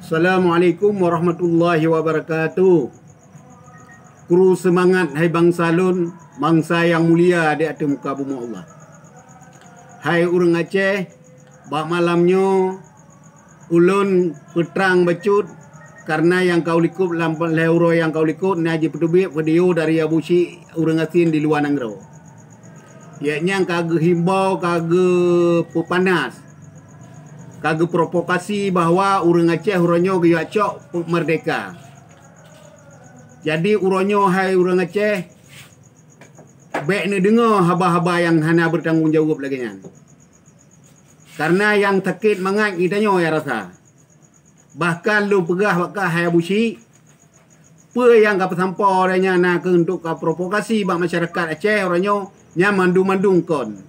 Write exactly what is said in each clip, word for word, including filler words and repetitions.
Assalamualaikum warahmatullahi wabarakatuh. Kru seumangat hai bansa lôn, bansa nyang mulia di ateueh muka bumoe Allah. Hai ureuëng Aceh, bak malam nyoe ulôn peutrang bacut, kareuna nyang ka ulikot lam lhée uroe nyang ka ulikot na jipeuteubiet video dari Abu Syik ureuëng gasien di luwa nanggroe. Yék nyang ka geuhimbau, ka geupeupanas, ka geuprovokasi bahwa ureuëng Aceh uroe nyoe geuyue cok meurdeka. Jadi uroe nyoe hai ureuëng Aceh, bék neudeungoe haba-haba nyang hana beutanggung jaweueb lagée nyan. Kareuna nyang sakét mangat geutanyoe nyang rasa. Bahkan lôn peugah bak kah hai Abu Syik, peue nyang ka peusampoe uroe nyoe na keuh untuk ka provokasi bak masyarakat Aceh uroe nyoe, nyan mandum-mandum kon.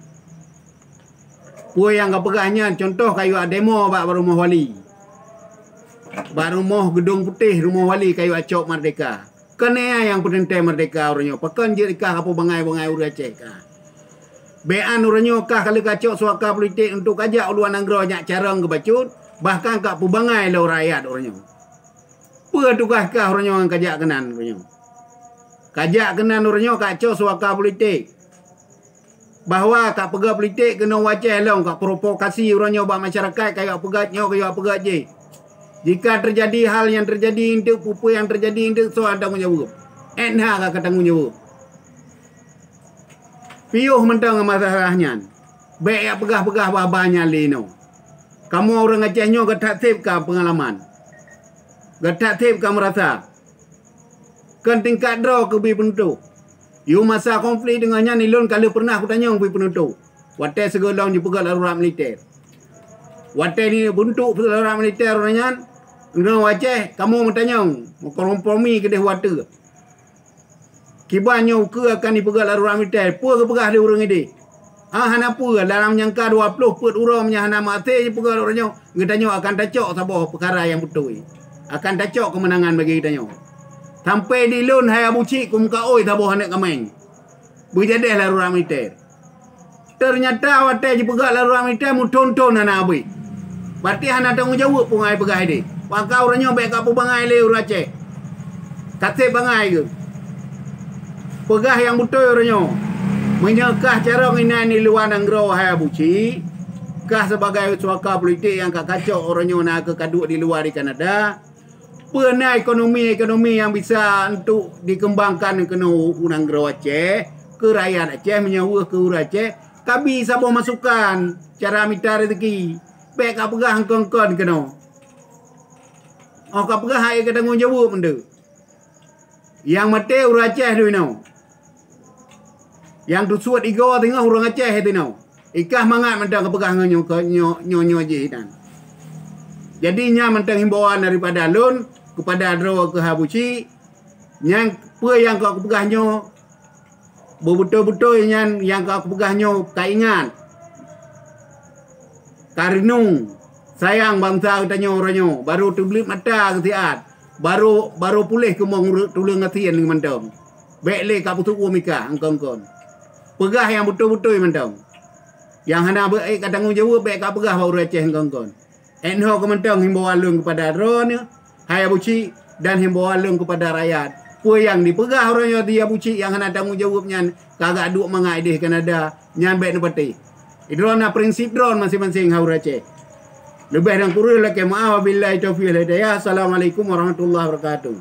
Peue nyang ka peugah nyan, contoh kayue demo bak rumoh wali, bak rumoh Geudong Putéh rumoh wali kayue cok meurdeka. Kon nyan nyang peuteuntée meurdeka uroe nyoe. Pakon jeuet kah ka peubangai-bangai ureuëng Aceh kah? Bék an uroe nyoe kah ka lheueh ka cok suaka politik untuk kajak u luwa nanggroe nyak carông keu bacut, bahkan ka peubangai lé rakyat uroe nyoe. Peue tugaih kah uroe nyoe ngon kajak keunan uroe nyoe? Kajak keunan uroe nyoe ka cok suaka politik. Bahwa ka peugah politik keunoe u Aceh lom, ka provokasi uroe nyoe bak masyarakat, kayue peugah nyoe, kayue peugah jih. Jika teujadi hal nyang teujadi eunteuk, peue-peue nyang teujadi eunteuk, soe nyang tanggong jaweueb? Ét na ka tanggong jaweueb. Piôh mantong masalah nyan. Bék jak peugah-peugah haba-haba nyan lé inoe. Kamoe ureuëng Aceh nyoe geutak seb ka peungalaman. Geutak seb ka meurasa. Kon tingkat droe keubi peunutôk. Yôh masa konflik teungoh nyan ilôn ka lheueh peureunah kutanyong keubi peunutôk. Watée sigohlom jipeugét darurat militer. Watée ni beuntuk darurat militer uroe nyan, ngon Aceh kamoe meutanyong, meukompromi keudeh watée. Kiban nyoe ukeue akan jipeugét darurat militer, peue geupeugah lé ureuëng idéh? Ah, hana peue, dalam nyangka dua ploh peuet uroe meunyo hana maté jipeugét uroe nyoe, geutanyoe akan tacok saboh peukara nyang beutôi. Akan tacok keumeunangan bagi geutanyoe. Sampai di lôn hai Abu Syik kumeukaôi saboh aneuëk kaméng. Beujadeh darurat militer. Teunyata watée jipeugét darurat militer meuthon-thon hana abéh. Berarti hana tanggong jaweueb peue nyang jipeugah idéh. Maka uroe nyoe bék ka peubangai lé ureuëng Aceh. Ka seb bangai geuh. Peugah nyang beutôi uroe nyoe. Meunyoe kah carông inan di luwa nanggroe hai Abu Syik, kah sibagai suaka politik nyang ka kacok uroe nyoe na keuh ka duek di luwa di Kanada, peue na ekonomi-ekonomi nyang bisa untuk dikeumbangkan keunoe u nanggroe Aceh, keu rakyat Aceh, meunyoe weueh keu ureuëng Aceh, kabi saboh masukan cara mita rezeki. Bék ka peugah eungkon-eungkon keunoe. Oh ka peugah hai ka tanggong jaweueb meunteu. Nyang maté ureuëng Aceh deuh inoe. Nyang teusuet igoe teungoh ureuëng Aceh teuh inoe. Ikah mangat mantong kapeugah ngon nyoe, nyoe, nyoe, nyoe jih inan. Jadi nyan mantong himbauan daripada lôn keupada droe keuh Abu Syik, nyang peue nyang ka kupeugah nyoe, beubeutôi-beutôi nyan nyang ka kupeugah nyoe ka ingat. Ka reunong, sayang bansa geutanyoe uroe nyoe, barô teubleuet mata geusiat, barô, barô puléh keumong ureuëng tuleueng gasien mantong. Bék lé ka peusuet ueh mikah eungkon-eungkon. Peugah nyang beutôi-beutôi mantong. Nyang hana bék ka tanggong jaweueb bék ka peugah bak ureuëng Aceh eungkon-eungkon. Ét nyoe keuh mantong himbauan lôn keupada droeneuh, hai Abu Syik, dan himbauan lôn keupada rakyat. Peue nyang dipeugah uroe nyoe di Abu Syik nyang hana tanggong jaweueb nyan ka gak duek mangat idéh Kanada, nyan bék neupatéh. Droeneuh na prinsip droeneuh maséng-maséng hai ureuëng Aceh. Leubeh dan kureueng lakée meu'ah, wabillahi taufiq wal hidayah. Assalamualaikum warahmatullahi wabarakatuh.